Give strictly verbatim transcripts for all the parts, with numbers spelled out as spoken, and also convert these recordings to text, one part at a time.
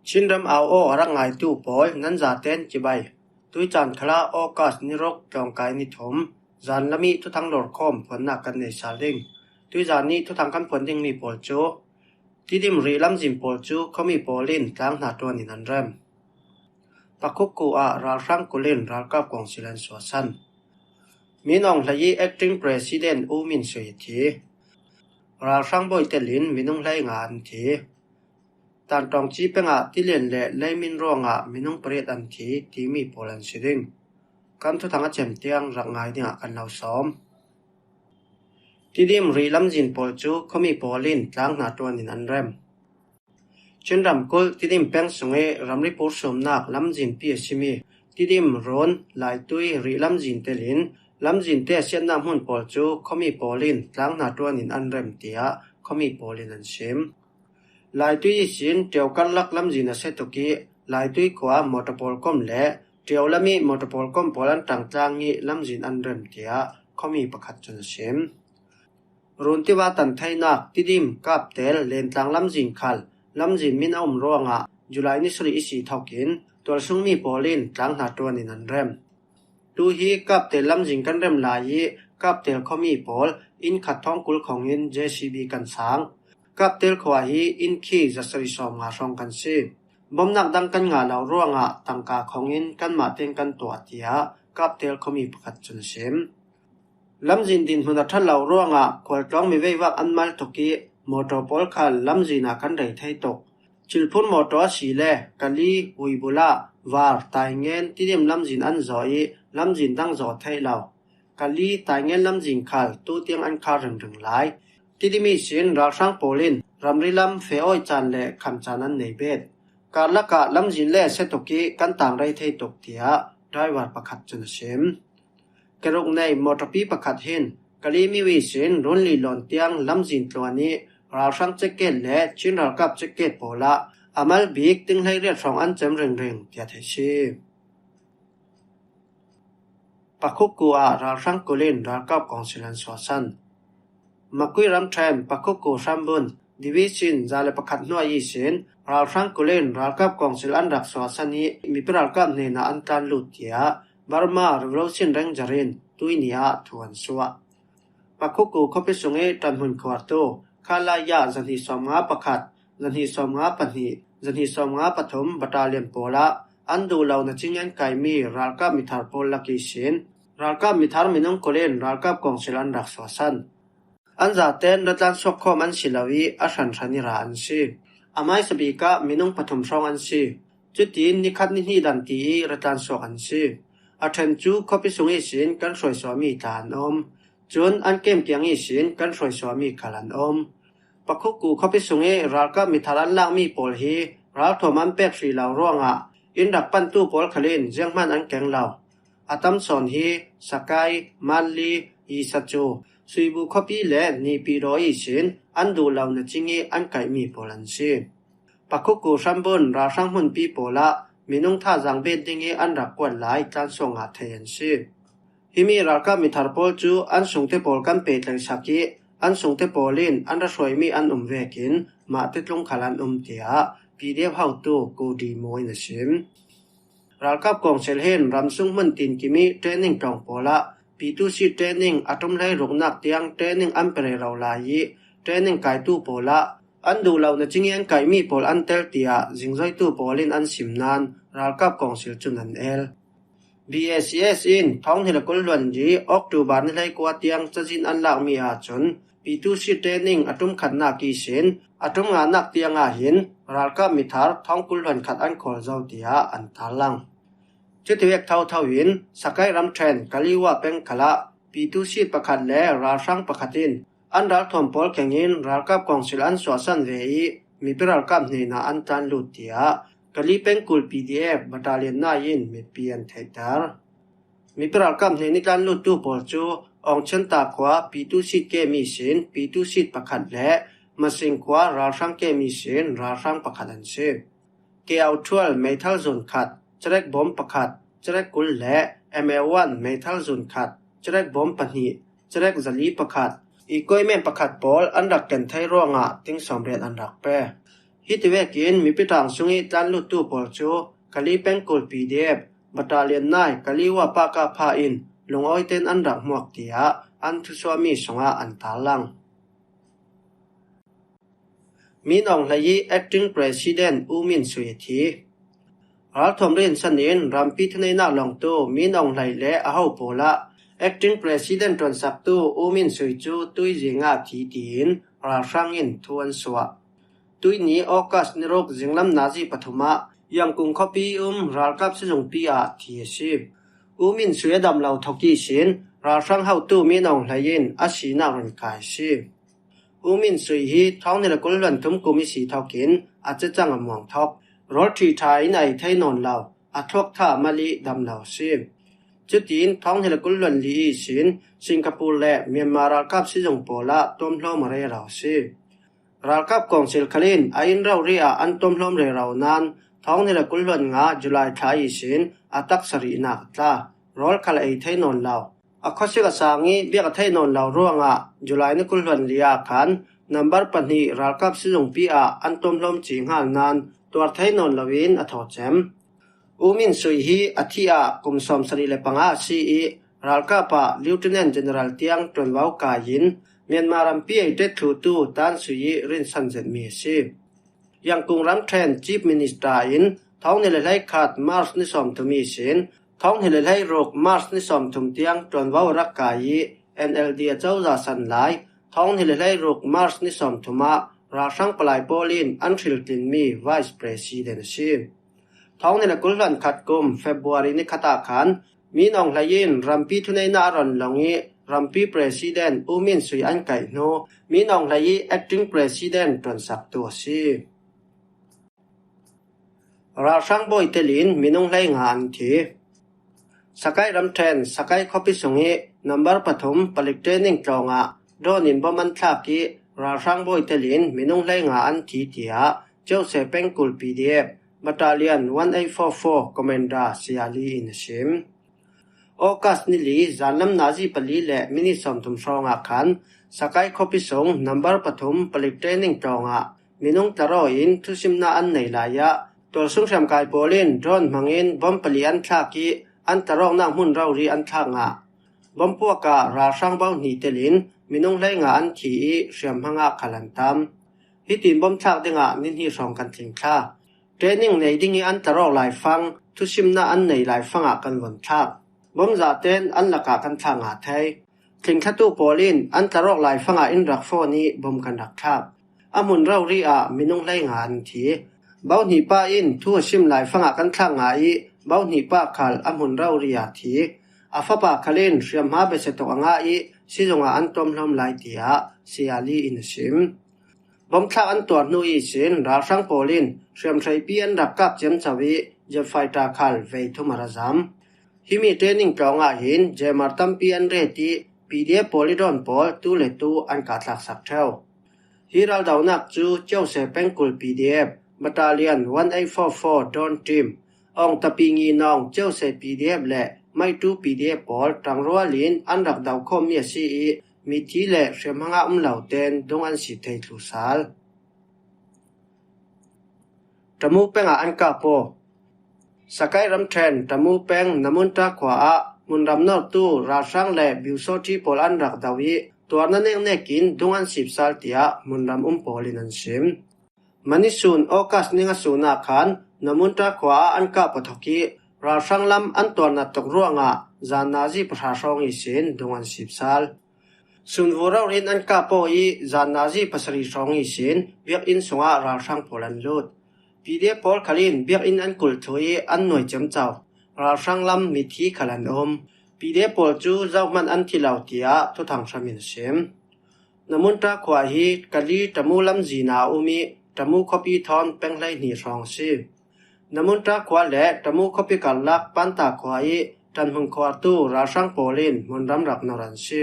Chinram au aw a rak ngaitu pawl, nan zaten cibai. Tuicaan khalah August ni ruk tlawngkai ni thum, zan lami thuthang lawrkhawm phuannak kan nei sal ding. Tuizan ni thuthang kan phuan dingmi pawl cu Tidim rih lamzin pawl cu khuami pawl in tlang hna ṭuan in an rem. Pakhuku ah ralhrang kul in ralkap kawngsil an suahsan. Min Aung Hlaing i acting president U Min Sui a thi. Ralhrang bawi telin minung hleinga an thi. Tantawngci peng ah tilian le leimin ruangah minung pariat an thi timi pawl an si ding. Kan thuthang a cem tiang rak ngai dingah kan lo sawm. Tidim rih lamzin pawl cu khuami pawl in tlang hna ṭuan in an rem. Chin ramkulh Tidim peng sung i ramri pur sumnak lamzinpi a simi Tidim run Laitui rih lamzin telin lamzin te a siatnak hmun pawl cu khuami pawl in tlang hna ṭuan in an rem, tiah khuami pawl in an sim. Laitui ihsin Ṭio karlak lamzin a si tuk i Laitui khua mawṭaw pawlkom le Ṭio lam i mawṭaw pawlkom pawl an ṭangtlang i lamzin an rem, tiah khuami pakhat cun a sim. Runtiva tan theinak Tidim Kaptel Lentlang lamzin khal lamzin min a um ruangah July ni sarih i si thokin tualsungmi pawl in tlang hna ṭuan in an rem. Tu hi Kaptel lamzin kan rem lai i Kaptel khuami pawl inn khat thawng kul khawngin J C B kan sang. Kaptel khua hi inn khi zasarih sawmnga hrawng kan si. Bomnak dang kan ngah lo ruangah tangka khawngin kanmah tein kan tuah, tiah Kaptel khuami pakhat cun a sim. Lamzin dinhmun a ṭhat lo ruangah khualtlawng mi veivak an mal tuk i mawṭaw pawl khal lamzin ah kan rei thei tuk. Cilphur mawṭaw a si le Kali, Uibula, Var, Taingen Tidim lamzin an zaw i lamzin dang zaw theih lo. Kali, Taingen lamzin khal tutiang an khar ringring lai. Tidim ihsin ralhrang pawl in ramri lam Feoi caan le Kham caan an nei bet. Karlak ah lamzin le a si tuk i kan tang rei thei tuk, tiah driver pakhat cun a sim. Keruk nei mawṭawpi pakhat hin Kali mi ihsin run lilawn tiang lamzin tluan i ralhrang ceket le Chin ralkap ceket pawl ah a mal bik ting hleiriat hrawng an cem ringring, tiah theih si. Pakhuku ah ralhrang kul in ralkap kawngsil an suahsan. Makui ramṭhen Pakhuku hrambun Division za le pakhat hnuai ihsin ralhrang kul in ralkap kawngsil an rak suahsan i mipi ralkap hnenah an tlan lut, tiah Burma Revolution Ranger in tuini ah thu an suah. Pakhuku khuapi sung i ṭanhmun khuartu Khalaya zahnih sawmnga pakhat, zahnih sawmnga pahnih, zahnih sawmnga pathum battalion pawl ah an duh lo na cing an kaihmi ralkap mithar pawl lak ihsin ralkap mithar minung kul in ralkap kawngsil an rak suahsan. An zaten ratlan suak khawm an si lo i a hranhran i ra an si. A hmaisa bik ah minung pathum hrawng an si. Cutin nikhat nihnih dan ti i ratlan suak an si. A ṭhen cu khuapi sung ihsin kan hruaisuahmi tla an um. Cun an kem kiang ihsin kan hruaisuahmi khal an um. Pakhuku khuapi sung i ralkap mithar an lakmi pawl hi ralthuam an pek hrih lo ruangah inn rak pantu pawl khal in zianghman an keng lo. A tam sawn hi Sakai, Manli, Isacu, Suibu khuapi le Nipi daw ihsin an duh lo na cing i an kaihmi pawl an si. Pakhuku hrambun ralhrang hmunpi pawl ah minung thazaang bet ding i an rak kuat lai tlansuak ngah thei an si. Himi ralkap mithar pawl cu an sungte pawl kan pehtlaihsak i an sungte pawl in an ra hruaimi an um vekin mahte tlung khal an um, tiah P D F hotu Ko Di Maw in a sim. Ralkap kawngsil hin ramsung hmun tinkim i training ṭawng pawl ah P two C training a ṭum hleiruknak tiang training an pe rero lai i training kaitu pawl ah an duh lo na cing i an kaihmi pawl an tel, tiah zingzoitu pawl in an sim nain ralkap kawngsil cun an el. B A C S in thawng hnih le kul hluan li October ni hleikua tiang cazin an lakmi ahcun P two C training a ṭum khatnak ihsin a ṭum nganak tiang ah hin ralkap mithar thawng kul hluan khat an khawl zo, tiah an tarlang. Cutivek thotho in Sakai ramṭhen Kaliwa peng khalah P two C pakhat le ralhrang pakhat in an ralthuam pawl kengin ralkap kawngsil an suahsan ve i mipi ralkap hnenah an tlan lut, tiah Kali pengkul P D F battalion nine in mipi an theihter. Mipi ralkap hnen i tlan luttu pawl cu Aung Chin ta khua P two C kem ihsin P two C pakhat le Masing khua ralhrang kem ihsin ralhrang pakhat an si. K L twelve meithal zun khat, cerek bom pakhat, cerek kul le M L one meithal zun khat, cerek bom pahnih, cerek zali pakhat, equipment pakhat pawl an rak ken thei ruangah ting sawmriat an rak pe. Hiti vekin mipi tang sungih tlanluttu pawl cu Kali pengkul P D F, Battalion nine Kali Wapaka pha in lungawiten an rak hmuak tiah an thusuahmi sungah an tarlang. Min Aung Hlaing ih Acting President U Min Sui a thi. Ralthuam rinsan in rampi thuneihnak lawngtu Min Aung Hlaing le a ho pawl ah Acting President ṭuansaktu U Min Sui cu tuizi ngah a thi tiin ralhrang in thu an suah. Tuihni August ni ruk zinglam nazi pathum ah Yangon khuapi um ralkap sizungpi ah thi a si. U Min Sui a dam lo thawk ihsin ralhrang hotu Min Aung Hlaing in a sinak run kai a si. U Min Sui hi thawng hnih le kul hluan thum kum ih si thawkin a cecang a muang thawk. Rawl ṭhih ṭha in a ei thei nawn lo, a thluak tha a mal ih dam lo a si. Cutiin thawng hnih le kul hluan li ihsin Singapore le Myanmar ralkap sizung pawl ah tuamhlawm a rero a si. Ralkap kawngsil khal in a inn rori ah an tuamhlawm rero nain thawng hnih le kul hluan nga July thla ihsin a taksa rihnak a tla. Rawl khal a ei thei nawn lo. A khuasik a sang ih biak a theih nawn lo ruangah July ni kul hluan li ah khan nambar pahnih ralkap sizungpi ah an tuamhlawm cih hngal nain tuar thei nawn loin a thaw cem. U Min Sui hi a thih ah kum sawmsarih le panga a si ih ralkap ah Lieutenant General tiang ṭuanvo kai in Myanmar rampi ei ṭet thlutu Tan Sui ih rinsan zetmi a si. Yangon ramṭhen Chief Minister in thawng hnih le hleikhat March ni sawmthum ihsin thawng hnih le hleiruk March ni sawmthum tiang ṭuanvo a rak kai ih N L D a cozah san lai thawng hnih le hleiruk March ni sawmthum ah ralhrang palai pawl in an hriltlinmi Vice President a si. Thawng hnih le kul hluan khat kum February ni khat ah khan Min Aung Hlaing in rampi thuneihnak a ron long ih rampi President U Min Sui an kaih hnu Min Aung Hlaing ih Acting President ṭuansaktu a si. Ralhrang bawi telin minung hleinga an thi. Sakai ramṭhen Sakai khuapi sungih nambar pathum palik training tlawngah drone in bom an thlak ih ralhrang bawi telin minung hleinga an thi tiah Ceuhse pengkul P D F Battalion one eight four four Commander Sia Li in a sim. August ni li zanlam nazi pali le minit sawmthum hrawngah khan Sakai khuapi sung nambar pathum palik training tlawngah minung tlarawh in thusimnak an nei lai ah tualsung hriamkai pawl in drone hmangin bom pali an thlak ih an tlarawknak hmun rori an thlak ngah. Bom puakah ralhrang bohnih telin minung hleinga an thi ih hriamhmang ah khal an tam. Hitin bom thlak dingah ni hnih hrawng kan tling thla. Training nei ding ih an tlarawk laifang, thusimnak an nei laifangah kan vun thlak. Bom zahten an lakah kan thlak ngah thei. Tlingthlatu pawl in an tlarawk laifangah in rak fawn ih bom kan rak thlak. A hmun rori ah minung hleinga an thi. Bohnih pa in thu a sim laifangah kan thlak ngah ih bohnih pa khal a hmun rori ah thi. A fapa khal in hriamhma besia tuk a ngah ih sizungah an tuamhlawm lai tiah Sia Li in a sim. Bom thlak an tuar hnu ihsin ralhrang pawl in hriamhreipi an rak kap ciamco ih jet fighter khal vei thum a ra zam. Himi training tlawngah hin jammer tampi an ret ih P D F pawl ih drone pawl tu le tu an kahthlaksak ṭheu. Hi raldonak cu Ceuhse pengkul P D F Battalion one eight four four Drone Team, Aung Tapi Ngi Nawng Ceuhse P D F le Maitu P D F pawl ṭangrual in an rak do khawmmi a si ih mithi le hriamhmang ah um loten dung an si thei thlu sal. Tamu peng ah an kap aw. Sakai ramṭhen Tamu peng Namunta khua ah hmunram nortu ralhrang le biusawṭhi pawl an rak do ih tuarna neknek in dung an sip sal tiah hmunram um pawl in an sim. Mani sun August ni nga sun ah khan Namunta khua ah an kap aw thawk ih ralhrang lam an tuarnak tuk ruangah zan nazi pahra hrawng ihsin dung an sip sal. Sun vur rori in an kap aw ih zan nazi pasarih hrawng ihsin biakinn sungah ralhrang pawl an lut. P D F pawl khal in biakinn an kulh thluh ih an nuai ciamco. Ralhrang lam mithi khal an um. P D F pawl cu zohman an thi lo tiah thuthang hram in a sim. Namunta khua hi Kali Tamu lamzin ah a um ih Tamu khuapi thawn peng hleihnih hrawng a si. Namunta khua le Tamu khuapi karlak Panta khua ih ṭanhmun khuartu ralhrang pawl in hmunram rak nor an si.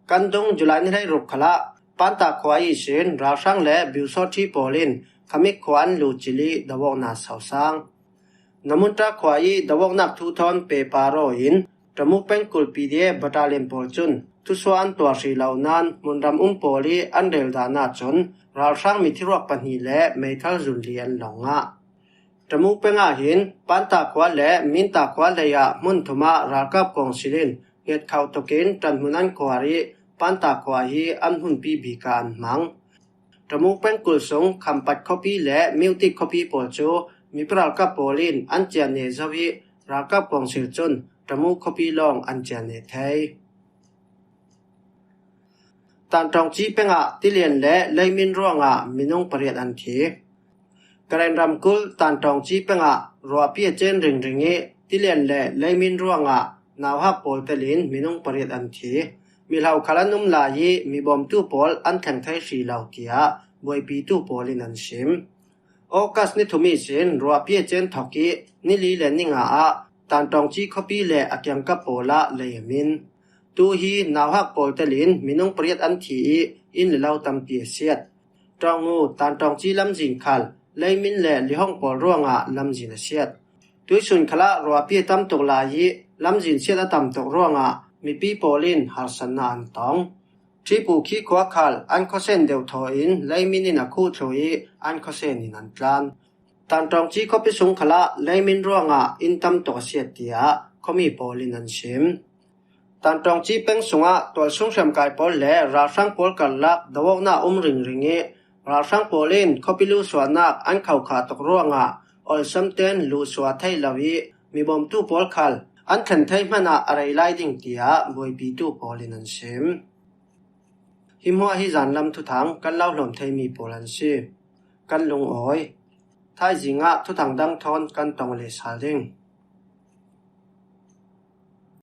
Kan dung July ni hleiruk khalah Panta khua ihsin ralhrang le biusawṭhi pawl in Khamik khua an luh cil ih do awknak sosang. Namunta khua ih do awknak thu thawn pehpar aw in Tamu pengkul P D F battalion pawl cun thusuah an tuah hrih lo nan hmunram um pawl ih an rel dan ahcun ralhrang mithiruak pahnih le meithal zun li an lo ngah. Ṭamuk peng ah hin Panta khua le Minta khua lei ah hmun thum ah ralkap kawngsil in hngetkhoh tukin ṭanhmun an kuar ih Panta khua hi an hmunpi bik ah an hmang. Ṭamuk pengkul sung Khampat khuapi le Myotik khuapi pawl cu mipi ralkap pawl in an ciah neh zo ih ralkap kawngsil cun Ṭamuk khuapi lawng an ciah neh thei. Tanṭawngci pengah tilian le leimin ruangah minung pariat an thi. Karen ramkulh Tanṭawngci pengah ruahpi a cen ringring ih tilian le leimin ruangah nauhak pawl telin minung pariat an thi. Mihlauh khal an um lai ih mibawmtu pawl an thleng thei hrih lo, tiah buaipitu pawl in an sim. August ni thum ihsin ruahpi a cen thok ih ni li le ni nga ah Tanṭawngci khuapi le a kiangkap pawl ah lei a min. Tu hi nauhak pawl telin minung pariat an thi ih inn le lo tampi a siat. Ṭawngu Tanṭawngci lamzin khal leimin le lihong pawl ruangah lamzin a siat. Tuihsun khalah ruahpi a tam tuk lai ih lamzin siat a tam tuk ruangah mipi pawl in harsatnak an tong. Ṭhipukhi khua khal an khuasen deuhthaw in leimin in a khuh thluh ih an khuasen in an tlan. Tanṭawngci khuapi sung khalah leimin ruangah inn tam tuk a siat, tiah khuami pawl in an sim. Tanṭawngci peng sungah tualsung hriamkai pawl le ralhrang pawl karlak do awknak um ringring ih ralhrang pawl in khuapi luhsuahnak an khokhah tuk ruangah awlsam tein luhsuah theih lo ih mibawmtu pawl khal an thlen thei hmanah a rei lai ding, tiah buaipitu pawl in an sim. Hi hmuah hi zanlam thuthang kan lo hlawm theimi pawl an si. Kan lungawi. Thaizing ah thuthang dang thawn kan tong leh sal ding.